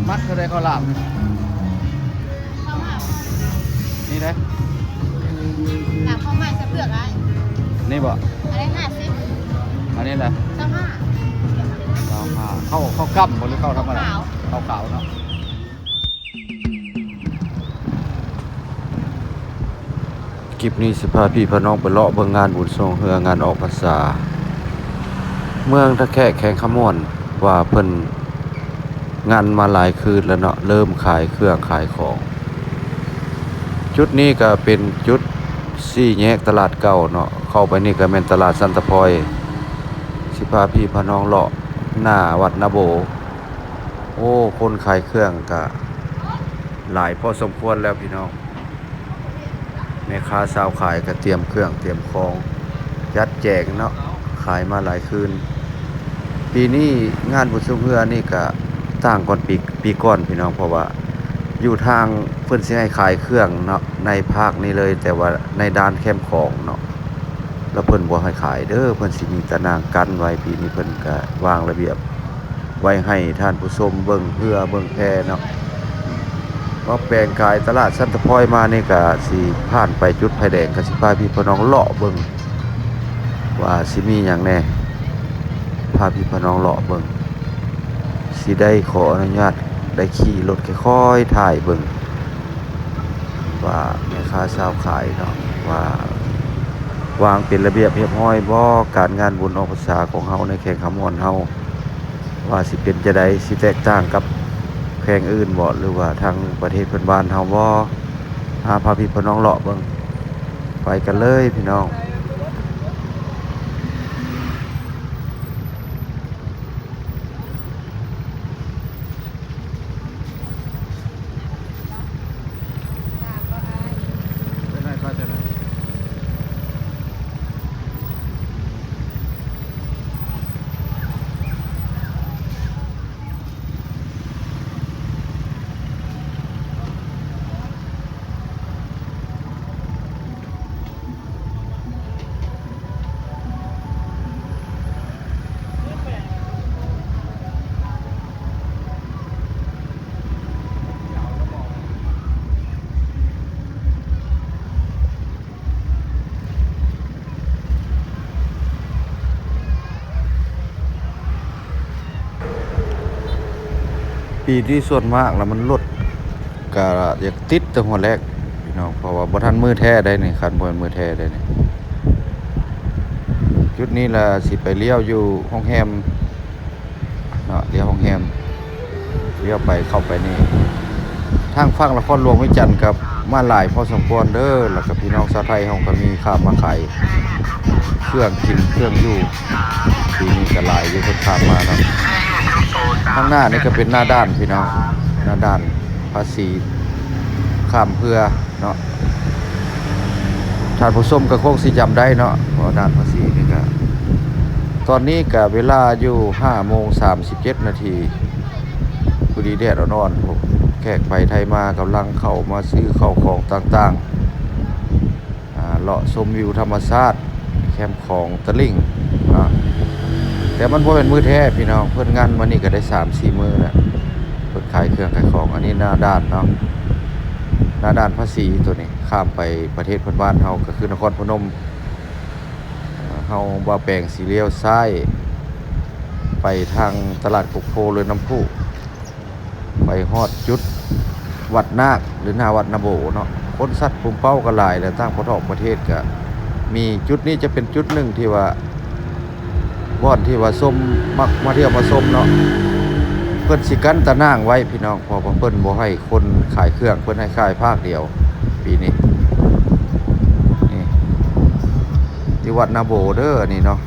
ມັດເທົ່າໃດເຂົ້າຫຼາມນີ້? ຊາວຫ້າ ນີ້ເດ້ ໜາວເຂົ້າໃໝ່ໃສ່ເປືອກອ້າຍ ນີ້ບໍ່? ອັນນີ້ຫ້າສິບ ອັນນີ້ລະ ຊາວຫ້າ ຊາວຫ້າ ເຂົ້າ ເຂົ້າກ້ຳບໍ່ ຫຼືເຂົ້າທຳມະດາ? ເຂົ້າຂາວ ເຂົ້າຂາວເນາະ. ຄລິບນີ້ຊິພາພີ່ພານ້ອງໄປເລາະເບິ່ງງານບຸນຊ່ວງເຮືອ ງານອອກພັນສາ ເມືອງທ່າແຂກ ແຂວງຄຳມ່ວນ ວ່າເພິ່ນງັນມາຫຼາຍຄືນແລ້ວເນາະ ເລີ່ມຂາຍເຄື່ອງຂາຍຂອງ. ຈຸດນີ້ກະເປັນຈຸດສີ່ແຍກຕະຫຼາດເກົ່າເນາະ ເຂົ້າໄປນີ້ກະແມ່ນຕະຫຼາດສັນຕະພອຍ. ຊິພາພີ່ພານ້ອງເລາະໜ້າວັດນາໂບ. ໂອ້ ຄົນຂາຍເຄື່ອງກະຫຼາຍພໍສົມຄວນແລ້ວພີ່ນ້ອງ. ແມ່ຄ້າຊາວຂາຍກະຕຽມເຄື່ອງຕຽມຂອງ ຈັດແຈງເນາະ ຂາຍມາຫຼາຍຄືນ. ປີນີ້ງານບຸນຊ່ວງເຮືອນີ້ກະຕ່າງກ່ອນປີ ປີກ່ອນພີ່ນ້ອງ ເພາະວ່າຢູ່ທາງເພິ່ນຊິໃຫ້ຂາຍເຄື່ອງເນາະ ໃນພາກນີ້ເລີຍ ແຕ່ວ່າໃນດ້ານແຄມຂອງເນາະ ລະເພິ່ນບໍ່ໃຫ້ຂາຍເດີ ເພິ່ນຊິມີຕາໜ່າງກັ້ນໄວ້. ປີນີ້ເພິ່ນກະວາງລະບຽບ ໄວ້ໃຫ້ທ່ານຜູ້ຊົມເບິ່ງເຮືອເບິ່ງແພເນາະ. ວ່າແປງກາຍຕະຫຼາດສັນຕະພອຍມານີ້ກະຊິຜ່ານໄປຈຸດໄຟແດງ ກະຊິພາພີ່ພານ້ອງເລາະເບິ່ງວ່າຊິມີຫຍັງແດ່ ພາພີ່ພານ້ອງເລາະເບິ່ງ. ຊິໄດ້ຂໍອະນຸຍາດໄດ້ຂີ່ລົດຄ່ອຍໆຖ່າຍເບິ່ງ ວ່າແມ່ຄ້າຊາວຂາຍເນາະ ວ່າວາງເປັນລະບຽບຮຽບຮ້ອຍບໍ່ ການງານບຸນອອກພັນສາຂອງເຮົາໃນແຂວງຄຳມ່ວນເຮົາ ວ່າຊິເປັນຈັ່ງໃດ ຊິແຕກຕ່າງກັບແຂວງອື່ນບໍ່ ຫຼືວ່າທາງປະເທດເພື່ອນບ້ານເຮົາບໍ່. ພາພີ່ພານ້ອງເລາະເບິ່ງ ໄປກັນເລີຍພີ່ນ້ອງ. ປີນີ້ສ່ວນມາກແລ້ວມັນລົດກະຢາກຕິດແຕ່ຫົວແລກພີ່ນ້ອງ ເພາະວ່າບໍ່ທັນມື້ແທ້ໃດ໋ນີ້ ຄັນບໍ່ແມ່ນມື້ແທ້ໃດ໋ນີ້. ຈຸດນີ້ລະຊິໄປລ້ຽວຢູ່ໂຮງແຮມເນາະ ລ້ຽວໂຮງແຮມ ລ້ຽວໄປ ເຂົ້າໄປນີ້ ທາງຝັ່ງນະຄອນຫຼວງວຽງຈັນກະມາຫຼາຍພໍສົມຄວນເດີ ແລ້ວກະພີ່ນ້ອງຊາວໄທເຮົາກະມີຂ້າມມາຂາຍ ເຄື່ອງກິນເຄື່ອງຢູ່ ປີນີ້ກະຫຼາຍຢູ່ ເພິ່ນຂ້າມມາເນາະ. ທາງໜ້ານີ້ກະເປັນໜ້າດ່ານພີ່ນ້ອງ ໜ້າດ່ານພາສີຂ້າມເຮືອເນາະ. ທ່ານຜູ້ຊົມກະຄົງຊິຈຳໄດ້ເນາະ ເພາະວ່າດ່ານພາສີນີ້ກະ ຕອນນີ້ກະເວລາຢູ່ຫ້າໂມງສາມສິບເຈັດນາທີ ພໍດີແດດອ່ອນໆ ພວກແຂກໄປໄທມາກຳລັງເຂົ້າມາຊື້ເຂົ້າຂອງຕ່າງໆ ອ່າ ເລາະຊົມວິວທຳມະຊາດ ແຄມຂອງຕະລິ່ງເນາະ. ແຕ່ມັນບໍ່ແມ່ນມື້ແທ້ພີ່ນ້ອງ ເພິ່ນງັນມານີ້ກະໄດ້ສາມສີ່ມື້ແລ້ວ ເພິ່ນຂາຍເຄື່ອງຂາຍຂອງ. ອັນນີ້ໜ້າດ່ານເນາະ ໜ້າດ່ານພາສີໂຕນີ້ ຂ້າມໄປປະເທດເພື່ອນບ້ານເຮົາ ກະຄືນະຄອນພະນົມ. ເຮົາບ່າວແປງຊິລ້ຽວຊ້າຍໄປທາງຕະຫຼາດກົກໂພ ຫຼືນ້ຳພຸ ໄປຮອດຈຸດວັດນາກ ຫຼືໜ້າວັດນາໂບເນາະ. ຄົນສັດປຸມເປົ້າກະຫຼາຍ ແລະຕ່າງປະເທດກະມີ. ຈຸດນີ້ຈະເປັນຈຸດໜຶ່ງທີ່ວ່າ ບ່ອນທີ່ວ່າຊົມ ມັກມາທ່ຽວມາຊົມເນາະ ເພິ່ນຊິກັ້ນຕາໜ່າງໄວ້ພີ່ນ້ອງ ເພາະວ່າເພິ່ນບໍ່ໃຫ້ຄົນຂາຍເຄື່ອງ ເພິ່ນໃຫ້ຂາຍພາກດຽວປີນີ້. ນີ້ ຢູ່ວັດນາໂບເດີ ອັນນີ້ເນາະ. ໂ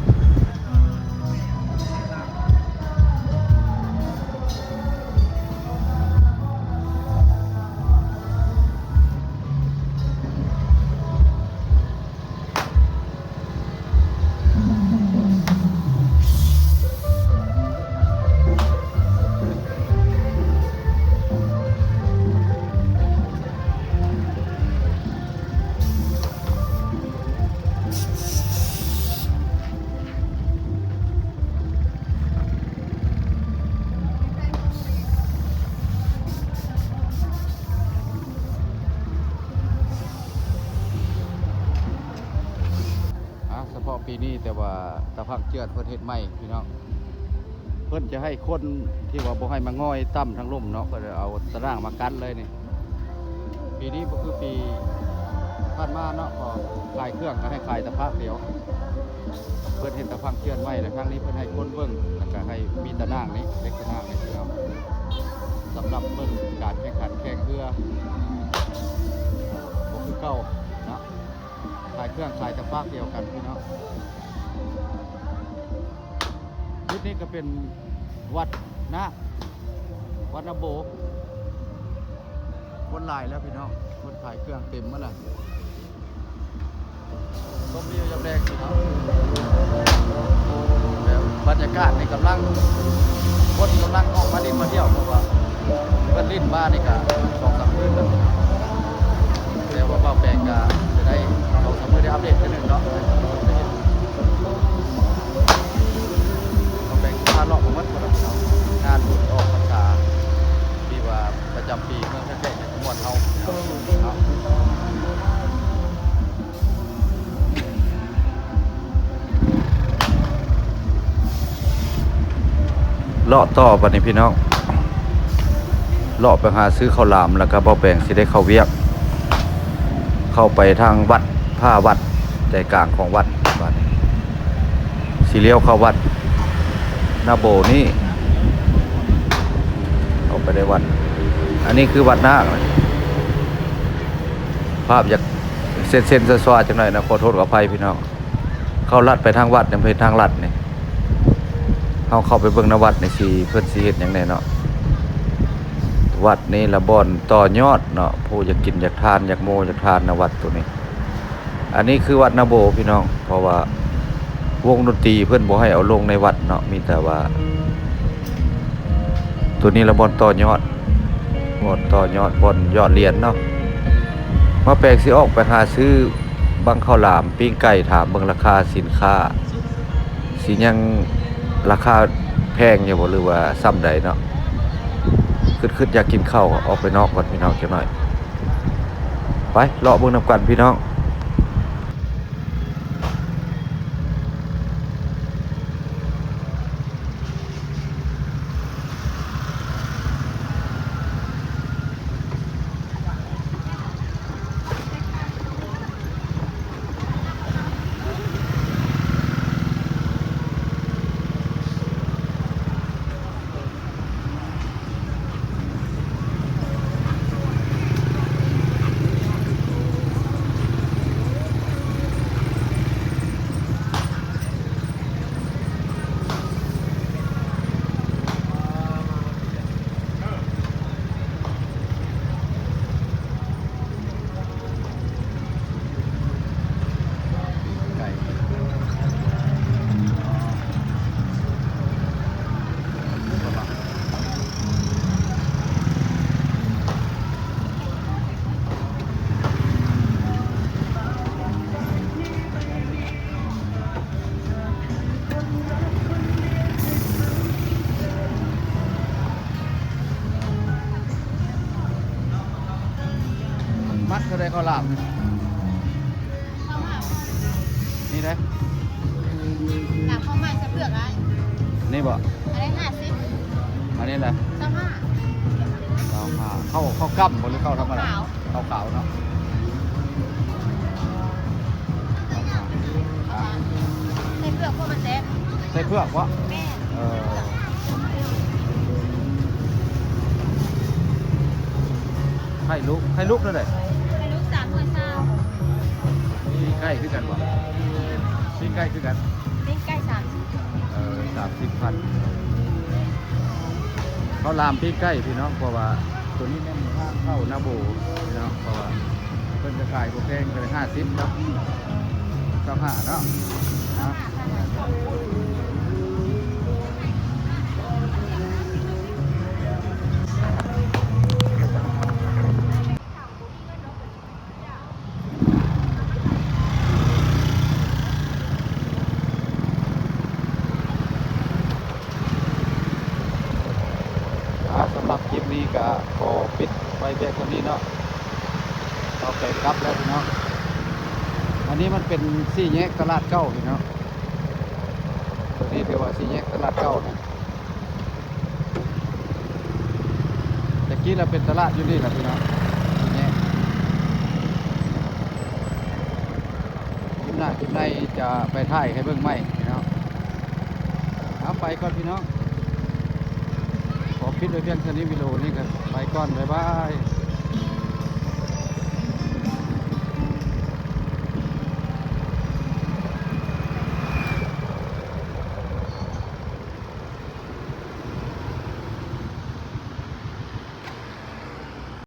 ແຕ່ວ່າຕາພັງເຈື່ອນເພິ່ນເຮັດໃໝ່ພີ່ນ້ອງ, ເພິ່ນຈະໃຫ້ຄົນທີ່ວ່າບໍ່ໃຫ້ມາງ່ອຍຕ່ຳທາງລຸ່ມເນາະ, ເພິ່ນເອົາຕາໜ່າງມາກັ້ນເລີຍນີ້. ປີນີ້ບໍ່ຄືປີຜ່ານມາເນາະ, ເພາະຂາຍເຄື່ອງກໍໃຫ້ຂາຍແຕ່ພາກດຽວ. ເພິ່ນເຮັດຕາພັງເຈື່ອນໃໝ່ ແລ້ວຄັ້ງນີ້ເພິ່ນໃຫ້ຄົນເບິ່ງ ແລ້ວກໍໃຫ້ມີຕາໜ່າງນີ້ ເຫຼັກຕາໜ່າງນີ້ພີ່ນ້ອງ, ສຳລັບເບິ່ງການແຂ່ງຂັນແຂ່ງເຮືອ ບໍ່ຄືເກົ່າເນາະ. ຂາຍເຄື່ອງຂາຍແຕ່ພາກດຽວກັນພີ່ນ້ອງ. ຈຸດນີ້ກໍເປັນວັດນາກ ວັດນາໂບ. ຄົນຫຼາຍແລ້ວພີ່ນ້ອງ, ຄົນຂາຍເຄື່ອງເຕັມໝົດແລ້ວ. ຊົມວິວຍາມແລງພີ່ນ້ອງ, ແບບບັນຍາກາດນີ້ກຳລັງ ຄົນກຳລັງອອກມາຫຼິ້ນມາທ່ຽວ ເພາະວ່າເພິ່ນຫຼິ້ນມານີ້ກະສອງສາມຄືນແລ້ວພີ່ນ້ອງ. ແຕ່ວ່າບ່າວແປງກະຈະໄດ້ສອງສາມມື້ໄດ້ອັບເດດເທື່ອໜຶ່ງເນາະ. ບ່າວແປງຊິພາເລາະໄປໝົດພຸ້ນລະພີ່ນ້ອງ, ງານບຸນອອກພັນສາທີ່ວ່າປະຈຳປີເມືອງທ່າແຂກ ມ່ວນເຮົາເນາະ ເນາະ. ເລາະຕໍ່ບັດນີ້ພີ່ນ້ອງ, ເລາະໄປຫາຊື້ເຂົ້າຫຼາມ ແລ້ວກໍບ່າວແປງຊິໄດ້ເຂົ້າວຽກ, ເຂົ້າໄປທາງວັດ ພາວັດ ໃຈກາງຂອງວັດ. ບາດນີ້ຊິລ້ຽວເຂົ້າວັດນາໂບນີ້ ເຂົ້າໄປໃນວັດ. ອັນນີ້ຄືວັດນາກນະ, ພາບຢາກເສັ້ນໆຊວາໆຈັກໜ້ອຍນະ, ຂໍໂທດຂໍອະໄພພີ່ນ້ອງ. ເຂົ້າລັດໄປທາງວັດນີ້ ເພິ່ນເຮັດທາງລັດນີ້, ເຮົາເຂົ້າໄປເບິ່ງໃນວັດນີ້ຊິ ເພິ່ນຊິເຮັດຫຍັງແດ່ເນາະ. ວັດນີ້ລະບ່ອນຕໍ່ຍອດເນາະ, ຜູ້ຢາກກິນຢາກທານ ຢາກໂມຢາກທານນະ ວັດໂຕນີ້. ອັນນີ້ຄືວັດນາໂບພີ່ນ້ອງ, ເພາະວ່າວົງດົນຕີເພິ່ນບໍ່ໃຫ້ເອົາລົງໃນວັດເນາະ, ມີແຕ່ວ່າໂຕນີ້ລະບ່ອນຕໍ່ຍອດ ບ່ອນຕໍ່ຍອດ ບ່ອນຢອດຫຼຽນເນາະ. ບ່າວແປງຊິອອກໄປຫາຊື້ບັ້ງເຂົ້າຫຼາມ ປີ້ງໄກ່, ຖາມເບິ່ງລາຄາສິນຄ້າ ຊິຍັງລາຄາແພງຢູ່ບໍ່ ຫຼືວ່າສ່ຳໃດເນາະ. ຄຶດໆຢາກກິນເຂົ້າ ອອກໄປນອກກ່ອນພີ່ນ້ອງຈັກໜ້ອຍ. ໄປເລາະເບິ່ງນຳກັນພີ່ນ້ອງ. ມັດເທົ່າໃດເຂົ້າຫຼາມນີ້? ຊາວຫ້າ ນີ້ເດ້ ຫຼາມເຂົ້າໃໝ່ໃສ່ເປືອກອ້າຍ. ນີ້ບໍ່? ອັນນີ້ຫ້າສິບ. ອັນນີ້ລະ? ຊາວຫ້າ. ຊາວຫ້າ. ເຂົ້າ ເຂົ້າກ້ຳບໍ່ ຫຼືເຂົ້າທຳມະດາ? ເຂົ້າຂາວ. ເຂົ້າຂາວເນາະ. ໃສ່ເຜືອກ ເພາະມັນແຊບ. ໃສ່ເຜືອກບໍ່? ແມ່ນ. ເອີ ໄຂ່ລຸກ ໄຂ່ລຸກແນວໃດ? ໄຂ່ລຸກສາມໜ່ວຍຊາວ. ປີ້ງໄກ່ຄືກັນບໍ່? ປີ້ງໄກ່ຄືກັນ. ປີ້ງໄກ່ສາມສິບ. ເອີ ສາມສິບພັນ. ເຂົ້າຫຼາມປີ້ງໄກ່ພີ່ນ້ອງ, ເພາະວ່າໂຕນີ້ແມ່ນທາງເຂົ້ານາໂບພີ່ນ້ອງ, ເພາະວ່າເພິ່ນກໍຂາຍບໍ່ແພງ, ກໍໄດ້ຫ້າສິບເນາະ ຊາວຫ້າເນາະ. ອ່າ ສຳລັບຄລິບນີ້ກໍຂໍປິດໄວ້ພຽງເທົ່ານີ້ເນາະ. ເຮົາໄປກັບແລ້ວພີ່ນ້ອງ. ອັນນີ້ມັນເປັນສີ່ແຍກຕະຫຼາດເກົ່າພີ່ນ້ອງ. ວ່າສີ່ແຍກຕະຫຼາດເກົ່ານີ້ ແຕ່ກີ້ລະເປັນຕະຫຼາດຢູ່ນີ້ລະພີ່ນ້ອງ ສີ່ແຍກ. ຄລິບໜ້າຄລິບໃນຈະໄປຖ່າຍໃຫ້ເບິ່ງໃໝ່ພີ່ນ້ອງ. ເອົາ ໄປກ່ອນພີ່ນ້ອງ ຂໍປິດໄວ້ພຽງເທົ່ານີ້ ວິດີໂອນີ້ກໍໄປກ່ອນ ບາຍບາຍ.